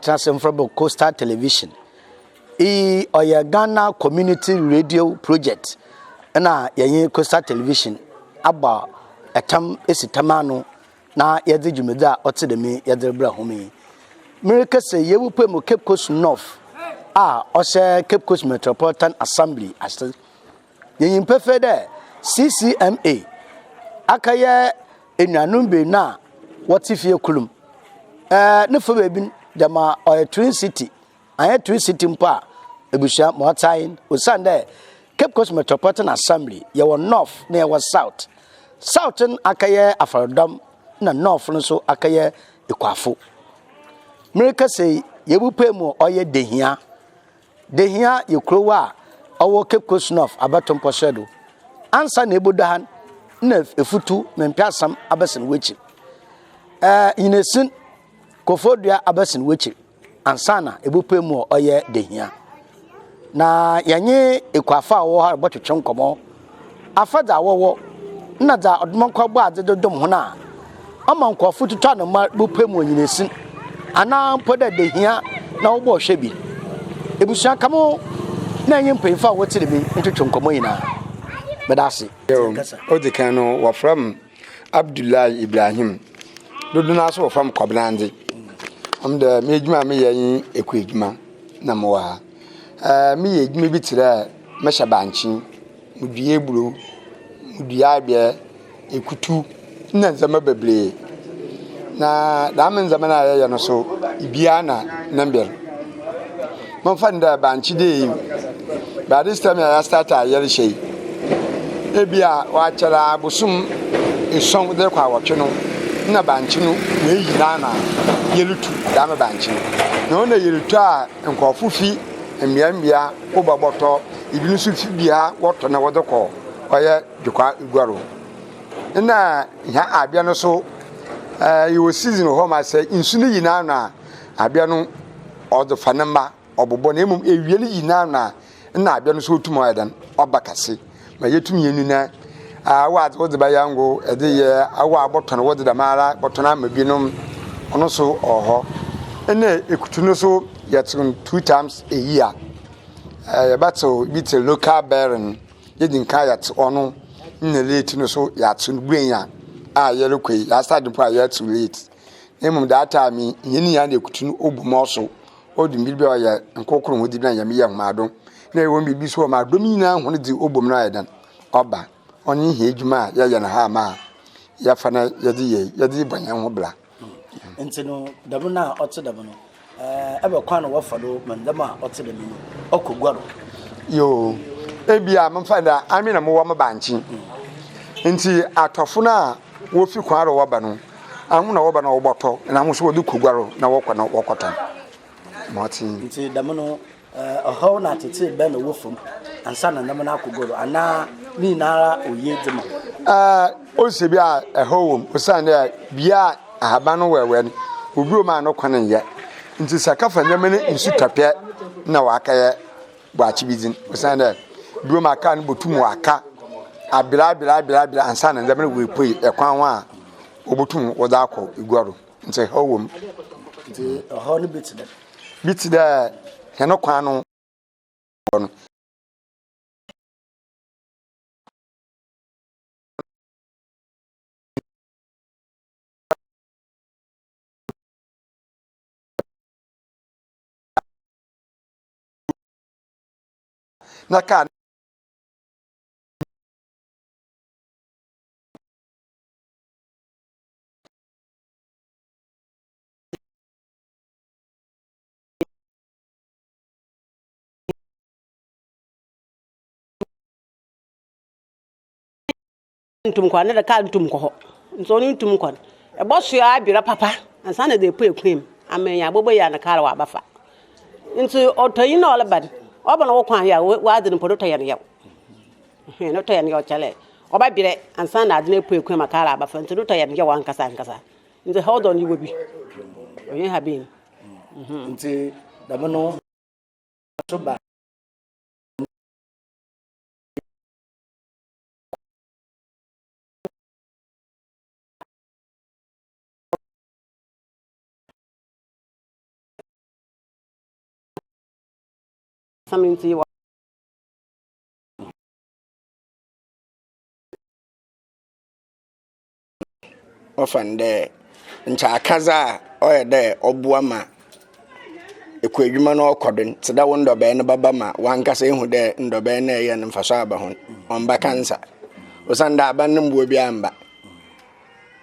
Atena ase mfrɛ bɔ Coastal Television. Iyi ɔyɛ Ghana Community Radio Project na yɛnye Coastal Television abɔ tam esi tam ano na yɛdze dwumadzi a ɔtse dɛm yi yɛdze rebrɛ hom yi. Merekasa yi, yebopue mu Cape Coast North a ɔhyɛ Cape Coast Metropolitan Assembly ase. Yenyim pefee dɛ CCMA akɛyɛ enuanom beenu a wɔtse fie kor mu. Ɛɛ, ne fa beebi no, gyama ɔyɛ Twin City, annyɛ Twin City mpo a, ebusua ma ɔtse ahen osiandɛ Cape Coast Metropolitan Assembly, yɛwɔ North na yɛwɔ South. South no akɛyɛ Afɔrdɔm na North no so akɛyɛ Ekuafo. Merekasa yi, yebopue mu ɔyɛ Dehia. Dehia yɛ kurow a ɔwɔ Cape Coast North abatow mpɔsoɛ do. Ansa na ebodu ha no, nna efutu Mempeasam abɛsen w'ekyir. Ɛɛ, Nyinasin, Koforidua abɛsen w'ekyir ansaana ebopue mu a ɔyɛ Dehia. Na yɛnye ekuafo a wɔwɔ ha robɔtwetwe nkɔmbɔ afa dza wɔwɔ na dza Ɔdomankwa bɔɔ adze dze dom hɔn a ɔma nkorɔfo tutu anoma bopue mu onyinasin anaa mpo dɛ dehia na wɔbɔɔ hwɛ bi. Ebusua ka mo na enye mpanyimfo a wɔtse dɛm yi ntwetwe nkɔmbɔ nyina. Meda ase. Odzi kan no, wɔfrɛ me Abdullahi Ibrahim. Dodow no ara so wɔfrɛ me Kɔbenandze. Ɔno dɛ m'edwuma a meyɛ nye ekuadwuma na mowɔ ha. Meyɛ edwuma bi tse dɛ mehyɛ bankye, mudua eburow, mudua abɛ, ekutu na ndzɛmba beberee. Na dɛm ndzɛmba no a yɛyɛ no so, biara na ne mber. Momfa no dɛ bankye dei yi, by this time a yɛastart a yɛrehyɛ yi, ebi a ɔakyɛr ara bosoom esuon dze rokɔ awɔtwe no, nna bankye no oeyi n'ano a yerutu dɛm bankye no. Na ɔno na yerutu a nkorɔfo fi mbeambea wɔba bɔtɔ, binom so fi bea wɔtɔ na wɔdze kɔ ɔyɛ dwekwa eguar. Nna hɛn abɛ no so, yɛwɔ season wɔ hɔ ma sɛ nsu no yi n'ano a, abɛ no ɔdze fa ne mba, ɔbobɔ na mbom ewia no yi n'ano a, nna abɛ no so otum ɔyɛ dɛn, ɔba kɛse ma yetum yenu na awo adze wɔdze bɛyɛ ngo, edze yɛ awo a bɔtɔn wɔdze dɛmara bɔtɔn ama binom, ɔno so ɔwɔ hɔ. Nna ekutu no so yɛtsew no two times a year, yɛbɛtsew bi tse local bearing. Yedzi nkan yɛtse ɔno na late no so yɛatse no buenya a yɛrokɔ yi, yɛastart mpo a yɛtse late. Na mbom that time yi, hɛn nyina na ekutu no obu ma ɔso, odu mber bi a ɔyɛ nkorkor ho dze bi na Nyame yɛ hom adom. Na ewɔ biribi so wɔ ma adom nyina hɔn dze obu mu no ayɛ dɛn, ɔba. Ɔno nye hɛn edwuma a yɛyɛ no ha ma yɛfa na yɛdze yɛ yɛdze bɔ hɛn ho bra. Ntsi no, dɛm no a ɔtse dɛm no, ebɛn kwan na wɔfa do ma ndzɛmba a ɔtse dɛm yi no ɔkɔ gua do? Yoo, ebia memfa no dɛ ame na mowɔ me bankye, ntsi atɔfo no a wofi kwan do wɔba no, ahom na wɔba na wɔbɔtɔ, na ahom so wɔdze kɔ gua do na wɔkɔ na wɔkɔtɔn. Ma ɔtse yi. Ntsi dɛm no, Ɔhaw na atsetsee bɛn na ɔwɔ famu ansaana ndzɛmba no akɔ gua do anaa ne nyinara oye dze ma wo? Ose bi a ɛhaw wɔ mu osiandɛ bea a ahaban no wɛwɛ no, obi wɔ mu a no kwan nnyɛ. Ntsi sɛ ɛkɛfa ndzɛmba no nsu tɔ pɛ na ɔakɛyɛ bɔakye bi dzin osiandɛ bi wɔ mu a kaar no botum ɔaka aber aber aber aber ansaana ndzɛmba no woepue kwan ho a wobotum wɔdze akɔ gua do. Ntsi haw wɔ mu. Ntsi ɔhaw no bi tse dɛn? Bi tse dɛ hɛn kwan no no. Na kaar Ntum kɔ ne de kaa ntum kɔ hɔ nti ɔno ntum kɔ no ɛbɔ soa abira papa ansa na de epu ekwan mu ama enya abobo yɛ na kaa wɔ abafa nti ɔtɔ yi na ɔleba no ɔba na wɔkwan yɛ a wɔadze no mpo no tɔ yɛ no yaw hɛn no tɔ yɛ no yaw kyɛlɛ ɔba brɛ ansa na adze no epu ekwan mu kaa abafa nti no tɔ yɛ no yaw ankasa ankasa. Nti hold on yɛwɔ bi ɔyɛ ha bi nti dɛm no so ba. Asɛm ntsi wɔ. Wɔfa no dɛ nkyɛ akadze a ɔyɛ dɛ ɔboa ma ekuadwuma no ɔkɔ do no, tse dɛ wo ndɔbaa no bɛba ma wankasa ehu dɛ ndɔbaa no a eyɛ no mfaso aba ho no, ɔmmba kansa. Osiandɛ aban no mboa biara mmba.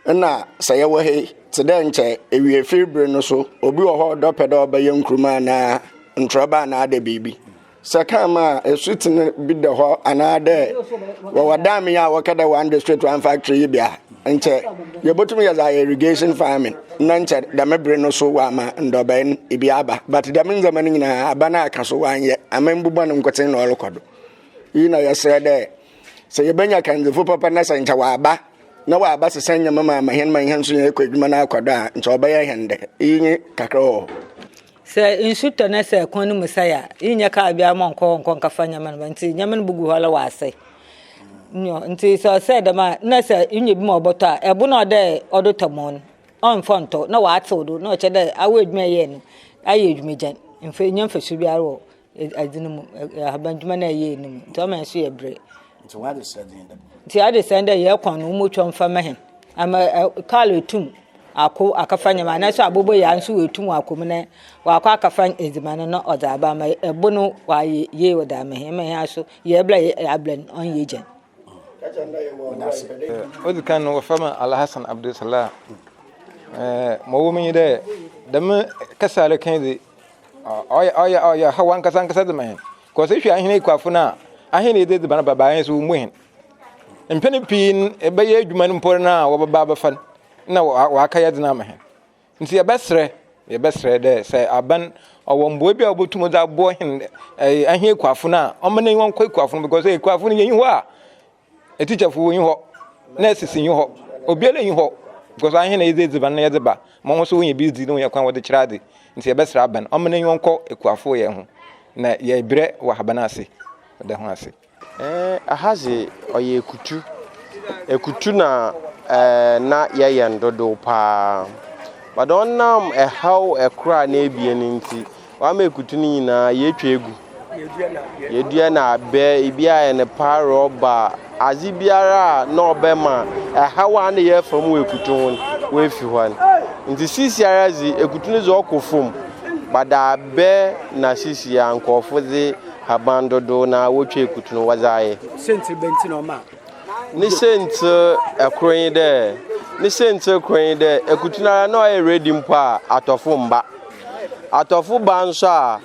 Nna sɛ yɛwɔ ha yi, tse dɛ nkyɛ ewiefir ber no so, obi wɔ hɔ a ɔdɔ pɛ dɛ ɔbɛyɛ nkruma anaa ntorɔba anaa dɛ biribi. Sɛ kã ma esutsen bi da hɔ anaadɛ wɔwɔ dam yi a wɔkã dɛ one district one factory yi bi a, nkyɛ yebotum yɛdze ayɛ irrigation farming na nkyɛ dɛm ber no so wɔama ndɔbae no bi aba. But dɛm ndzɛmba no nyina aban akã so wɔannyɛ, amambu bɔn nkotsee na ɔrokɔ do. Iyi na yɛserɛ dɛ sɛ yebenya kandzifo papa na sɛ nkyɛ wɔaba na wɔaba sesa ndzɛmba mu ama hɛn ma hɛn so hɛn ekuadwuma no akɔ do a, nkyɛ ɔbɛyɛ hɛn dɛ. Iyi nye kakra ɔwɔ hɔ. Sɛ nsu tɔ na sɛ kwan no mu sɛe a, yennya kaar biara ma ɔnkɔ hɔ nkɔ nkɛfa ndzɛmba no mba ntsi ndzɛmba no bogu hɔ ara wɔasɛe. Nyew, ntsi sɛ ɔsɛɛ dɛm a, nna sɛ inya bi ma ɔbɔtɔ a, ɛbo no a ɔwɔ dɛ ɔdze tɔ mo no, ɔmmfa nntɔ na ɔatsew do na ɔkyerɛ dɛ awo edwuma a eyɛe no, ayɛ edwumagyan, mmfa innya mfaso biara wɔ adze no mu, ahaban dwuma no a eyɛe no mu, ntsi ɔma hɛn so yɛ berɛ. Nti w'adesrɛ dze nye dɛn? Ntsi adesrɛ nye dɛ yɛkɔ no womotwa mfa ma hɛn ama kaar etum akɔ akɛfa ndzɛmba anaa so aboboyaa so oetum ɔakɔ mu na ɔakɔ akɛfa edziban no na ɔdze aba ama bo no ɔayɛ yie ɔdze ama hɛn ma hɛn so yɛbrɛ a yɛabrɛ no ɔnnyɛ egyan. Odzi kan no wɔfrɛ me Alhassan Abdulsalam. Ma ɔwɔ mu nye dɛ dɛm kasa a ereka yi dze ɔyɛ ɔyɛ ɔyɛ haw ankasa ankasa dze ma hɛn. Because ehwɛ ahɛn ekuafo no a, ahɛn na yɛdze edziban ba ba ahɛn so wommu hɛn. Mpɛn pii no ebɛyɛ edwuma no mpo no a wɔbɛba abɛfa no nna wɔaka yɛdze no ama hɛn. Ntsi yɛbɛserɛ yɛbɛserɛ dɛ sɛ aban ɔwɔ mboa bi a obotum dze aboa hɛn ahɛn ekuafo no a, ɔmma n'enyiwa nkɔ ekuafo no because ekuafo no yennyi hɔ a Atikyafo wonnyi hɔ, nurses nnyi hɔ, obiara nnyi hɔ because ahe na yɛdze edziban no yɛdze ba ma hɔn so wonya bi dzi na wonya kwan wɔdze kyerɛ adze. Ntsi yɛbɛsrɛ aban ɔmma n'enyiwa nkɔ ekuafo yɛ ho na yɛbrɛ wɔ ahaban ase. Meda ho ase. Ɛɛ aha dze ɔyɛ ekutu. Ekutu na ɛɛ na yɛyɛ no dodow paa. But ɔnam ɛhaw kor anaa ebien ntsi, Wɔama ekutu no nyinaa yetwa egu. Yedua no abɛ, ebi ayɛ no paa rɔba, adze biara a na ɔbɛma ɛhaw a na yɛrefa mu wɔ ekutu ho no, woefi hɔ no. Ntsi sisiara dze, ekutu no dze ɔkɔ famu, but abɛ na sisiara nkorɔfo dze haban dodow no ara wotwa ekutu no wɔdze ayɛ. Siantsir bɛn ntsi na ɔma Ne siantsir kor nye dɛ, ne siantsir kor nye dɛ, ekutu no ara na ɔyɛ ready mpo a, atɔfo mmba. Atɔfo ba nso a,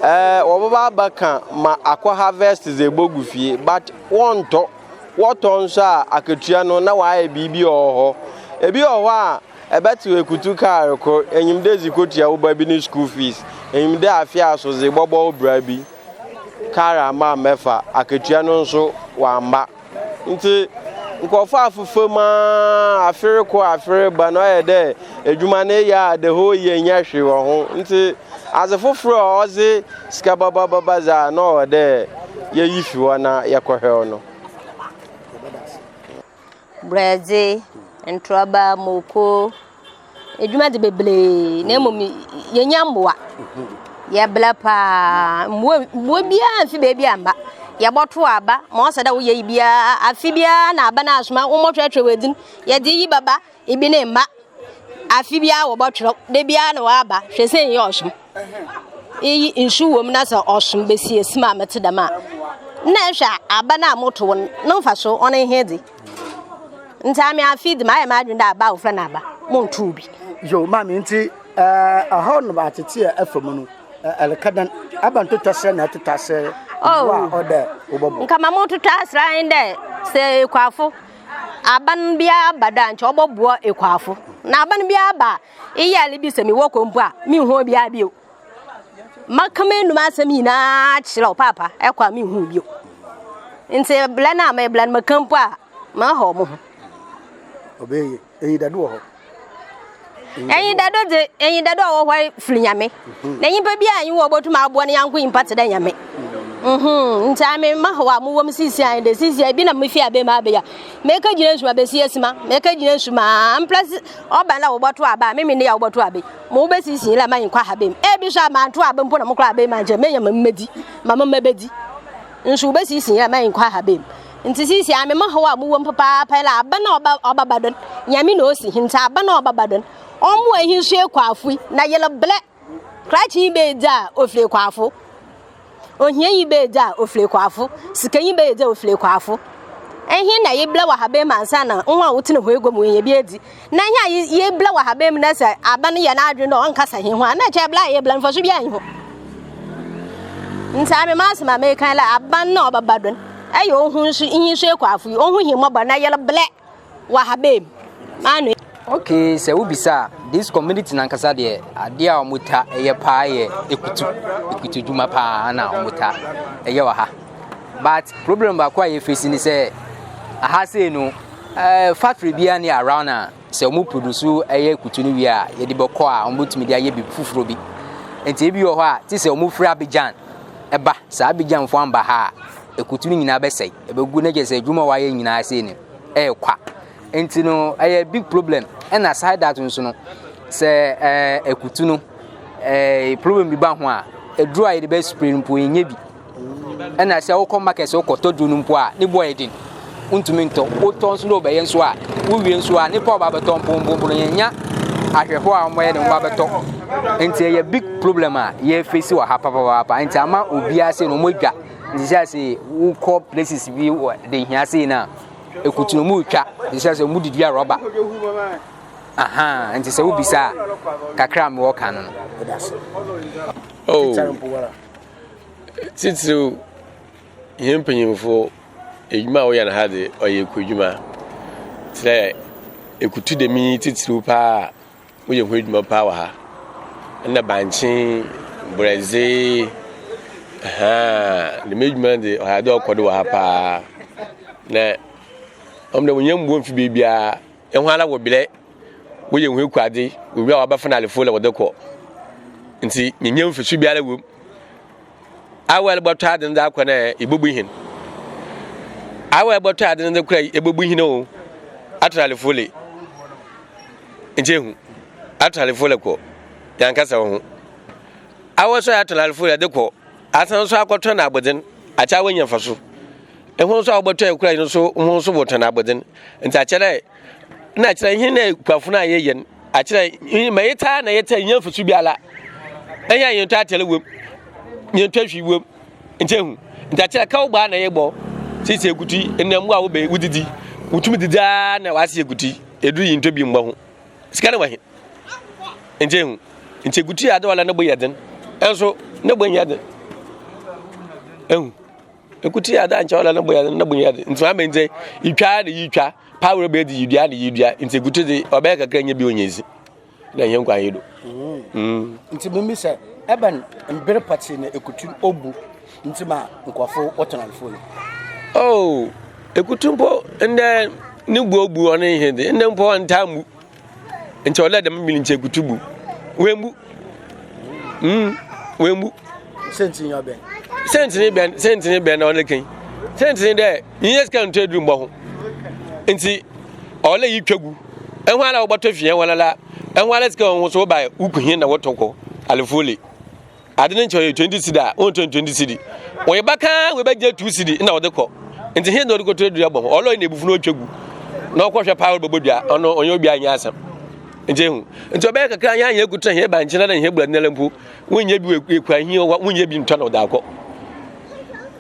ɛɛ wɔbɛba abɛka ma akɔ harvest dze ebogu fie but wɔnntɔ. Wɔtɔ nso a, akatua no na wɔayɛ biribi wɔ hɔ. Ebi wɔ hɔ a, ɛbɛtsew ekutu kaar kor, enyim dɛ edze kotua wo ba bi no school fees, enyim dɛ afe aso dze bɔbɔ wo bra bi. Kaar amma ammɛfa, akatua no nso ɔammba. Ntsi nkorɔfo afefa mu ara, afe rokɔ afe reba no ɔyɛ dɛ edwuma no eyɛ a the whole year nnyɛ hwee wɔ ho. Ntsi adze fofor a ɔdze sika bɛba bɛba dze a nna ɔwɔ dɛ yeyi fi hɔ na yɛkɔhwɛ ɔno. Borɛdze, ntorɔba, muoko, edwuma dze beberee na mbom yennya mboa. Yɛbrɛ paa, mboa mboa biara mmfi beebi ammba. Yɛbɔtow aba, ma ɔsɛ dɛ woyɛ biara, afe biara na aban asoma wɔmbɔtwerɛtwerɛ hɔn edzin, yɛdze iyi bɛba, ibi ne mma. Afe biara wɔbɔtwerɛw, da biara na wɔaba, hwɛ sɛ nnyɛ ɔsom. Iyi nsu wɔ mu na sɛ ɔsom besia sim a metse dɛm a, nna ehwɛ a aba no a motow no, no mfaso ɔno nye hen dze? Ntsi ame afe yi dze mayɛ m'adwen dɛ aba a wɔfrɛ no aba, monntow bi. Yo, maame ntsi eh, ɔhaw no atsetse a ɛfa mu no, ɛreka dɛn? Aba ntotɔ serɛ na ɛtotɔ asɛ Oh, mboa a ɔdɛ wobɔbɔ. nka ma mototɔ asera nye dɛ sɛ ekuafo aban biara ba do a nkyɛ ɔbɔboa ekuafo. Na aban biara ba a, eyɛ ale bi sɛ mewɔ kɔ mpo a, mennhu obiara bio. Maka m'enum asɛm nyinaa akyerɛ wo paapa, ɛkɔ a mennhu wo bio. Nti blɛ no a meblɛ no meka mpo a, mahaw mo ho. Ɔbɛyɛ enyidado wɔ hɔ. Enyidado dze, enyidado a ɔwɔ hɔ firi Nyame. Na nyimpa biara nnyi hɔ a obotum aboa ne nyɛnko nyimpa tse dɛ Nyame. Mhm, nti ame ma hɔ a mowɔ m sisi a de sisi a bi na mefi abɛ mu abɛya. Meka gyina nsu abɛsi asima, meka gyina nsu ma mpla ɔba na wɔbɔto aba a meme ne ya wɔbɔto abɛ. Mo wobɛsisi la ma nkɔ ha bɛm. Ebi so a manto aba mpo na mokora abɛ ma nkyɛ menya ma mmɛdi, ma mma bɛdi. Nso wobɛsisi la ma nkɔ ha bɛm. Nti sisi a mema hɔ a mowɔ m papaapa la aba na ɔba ɔbaba don. Nyame na osi nti aba na ɔbaba don. Ɔmo ahi nso ekɔ afui na yɛlɛ blɛ. Krakye yi bɛyɛ dza a ofiri Kwafo. Ohianyi bɛyɛ dza a ofiri Kwafo. Sikanyi bɛyɛ dza a ofiri Kwafo. Ɛhe na yɛbla wɔ ahaban mu ansa na wɔn a wɔtena hɔ egua mu wɔanya bi adzi? Na ɛhe a yɛbla wɔ ahaban mu na sɛ aba no yɛ n'adwene dɛ ɔnkasa hɛn ho a, na kyerɛ bla a yɛbla no mfaso biara nnyi ho. Ntsi ame m'asɛm a mereka nye dɛ aban no a ɔbɛba do no, ɛyɛ ohu nso iyi nso Ekwafo yi, ohu hɛn mbɔbɔr na yɛreblɛ. wɔ ahaban mu. M'ano. Okay, sɛ wobisa a, this community nankasa deɛ adeɛ a wɔta ɛyɛ paa yɛ ekutu, ekutu dwuma paa na wɔta ɛyɛ wɔ ha. But problem baako a yɛfesi ne sɛ aha sei no ɛɛ factory biara ni around a sɛ wɔn produce ɛyɛ ekutu no wie a yɛde bɛkɔ a wɔbɛtumi de ayɛ biribi foforɔ bi. Nti ebi wɔ hɔ a te sɛ wɔn firi Abidjan ɛba saa Abidjanfoɔ amba ha a ekutu no nyinaa bɛsɛe. Ɛbɛgu na kyerɛ sɛ adwuma a wayɛ nyinaa sei no ɛyɛ kwa. Nti no ɛyɛ big problem. Ɛna aside that nso no sɛ ɛɛ akutu no ɛɛ problem bi ba ho a aduro a yɛde bɛ spray no mpo yɛnyɛ bi. Ɛna sɛ wokɔ market sɛ wokɔtɔ duro no mpo a ne boɔ yɛ den. Wontumi ntɔ. Wotɔ nso na wobɛyɛ nso a wowie nso a nipa a ɔba abɛtɔ mpo mpo mpo no yɛnya ahwɛfoɔ a wɔyɛ ne ho ba bɛtɔ. Nti ɛyɛ big problem a yɛfesi wɔ ha papaapa. Nti ama obiara sɛ no wɔadwa. Nti sɛ ase wokɔ places bi wɔ de hia sei no a ekutu no mu retwa nti sɛ sɛ mu didi a rɔba aha nti sɛ wobisa a kakra a mewɔ ka no no. Oh, titiriw yɛn mpanyimfo edwuma a wɔyɛ no ha de ɔyɛ ekuadwuma kyerɛ ekutu dɛm yi titiriw paa. Woyɛ ho edwuma paa wɔ ha. Nna bankye, borɛdze, ahaa, dɛm edwuma no dze ɔyɛ adze a ɔkɔ do wɔ ha paa. Na ɔno dɛ wonnya mboa mmfi beebiara, hɔn ara wɔbrɛ, wɔyɛ hɔn ekuadze, wowie a wɔaba finalefo na wɔdze kɔ. Ntsi mennya mfaso biara wɔ mu. Awa ebɔtɔ adze no dze akɔ no ɛ, ibobu hen. Awa ebɔtɔ adze no dze kɔ ɛ, ebobu hen o. Atralefo le. Nkyɛ ehu. Atralefo le kɔ. Yankasa wo ho. Awa so atralefo le de kɔ. Asan so akɔtɔ no abɔdzen. Akyɛ awa nya mfaso. Eho nso a wɔbɔtɔ ekura yi nso ho nso wɔtɔ no abɔdzen. Nti akyɛ dɛ na akyerɛ hen na ekuafo no a yɛyɛ no akyerɛ ma yɛtaa na yɛtaa nya mfaso biara. Ɛnyɛ a yɛntɔ atɛle wom, yɛntɔ hwi wom, nkyɛ hu. Nti akyerɛ kaw baa na yɛbɔ sisi ekutu yi, ɛnna mu a wobɛ wodidi, wotumi didi ara na wase ekutu yi, eduru yi ntɔ bi mbɔ ho. Sika ne wɔ he? Nkyɛ hu. Nti ekutu yi ade wala ne bo yɛ den, ɛnso ne bo nyɛ den. Ehu. Ekutu yi ade ankyɛ wala ne bo yɛ den, ne bo nyɛ den. Nti maame nti itwa na yitwa, power bɛ di yidua na yidua, nti ekutu de ɔbɛyɛ kakra nyɛ bi onyɛ zi. na ɛnyɛ nkwa yi do. Mm. Nti mimi sɛ ɛbɛn mbere pɔtee na ekutu obu nti ma nkurɔfo wɔtɔn alefo yi. Oh, ekutu mpo ndɛ ne bu obu ɔne ihe de ndɛ mpo ɔntaa mbu nti ɔlɛ dɛm mmiri nti ekutu bu wembu mm wembu. Sɛnti nyɛ ɔbɛn. Sɛnti ne bɛn sɛnti ne bɛn na ɔne kɛn sɛnti ne dɛ nyɛ sika nto aduru mbɔ ho nti ɔlɛ yi twa gu. Ɛho ara wobɔtɔ fie ɛho ara ɛho ara sika wɔn so woba wokuhin na wɔtɔ kɔ alefole ade ne nkyɛn ɔyɛ 20 cedi a wɔntɔ 20 cedi wɔyɛ baka wɔbɛgye 2 cedi na wɔde kɔ nti hin na wɔde kɔtɔ dua bɔ ho ɔlɔ na ebufu na ɔtwa gu na ɔkɔhwɛ paa wɔbɛbɔ dua ɔno ɔnyɛ obi anyɛ asɛm nti ehu nti ɔbɛyɛ kakra anyɛ anyɛ kutu hin ba nkyɛn na hin bura nela mpo wonyɛ bi ekura hin wonyɛ bi ntɔ na ɔda akɔ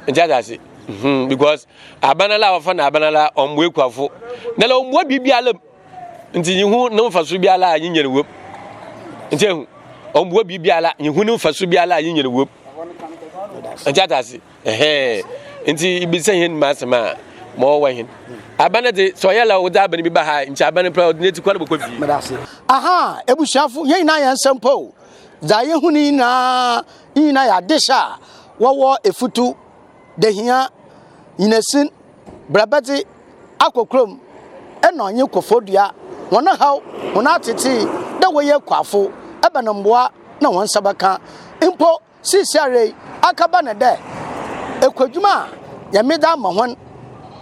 nti ase hmm because Aban ala a wɔfa no aban ala ɔmboa ekuafo na la ɔmboa biribiara mu nti nyehu ne mfaso biara a nyenya no wom nti ehu ɔmboa biribiara nyehu ne mfaso biara a nyenya no wom nti atase ɛhɛn nti ibisa hɛn mu asɛm a ma ɔwɔ hɛn aban de sɛ ɔyɛ la wɔdze aban bi ba ha nti aban pɛ ɔde n'eti kɔ na bɔkɔ fie. Aha ebusuafo yɛn nyinaa yɛn nsɛm po dza yehu no nyinaa nyinaa yɛ adehyɛ a wɔwɔ efutu Dehia, Nyinasin, Brɛbɛdze, akɔ kurom na ɔnye Koforidua hɔn haw, hɔn atseetsee dɛ wɔyɛ ekuafo, ebɛn mboa na hɔn nsa bɛkã. Mpo seseiara yi, akɛba no dɛ Ekuadwuma a Nyame dze ama hɔn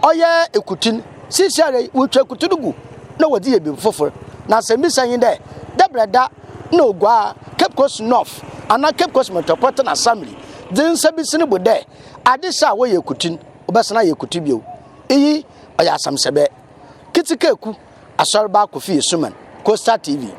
ɔyɛ ekutu no, seseiara yi wotwa ekutu no gu na wɔdze yɛ biribi fofor. Na asɛmbisa nye dɛ, dɛbrɛ da na Oguaa, Cape Coast North anaa Cape Coast Metropolitan Assembly dze nsa besi no bo dɛ adehye a wɔyɛ ekutu no, wɔbɛsan ayɛ ekutu bio? Iyi ɔyɛ asɛmsɛbɛ. Kitsikeku, Asɔrba Kofi Esuman, Coastal TV.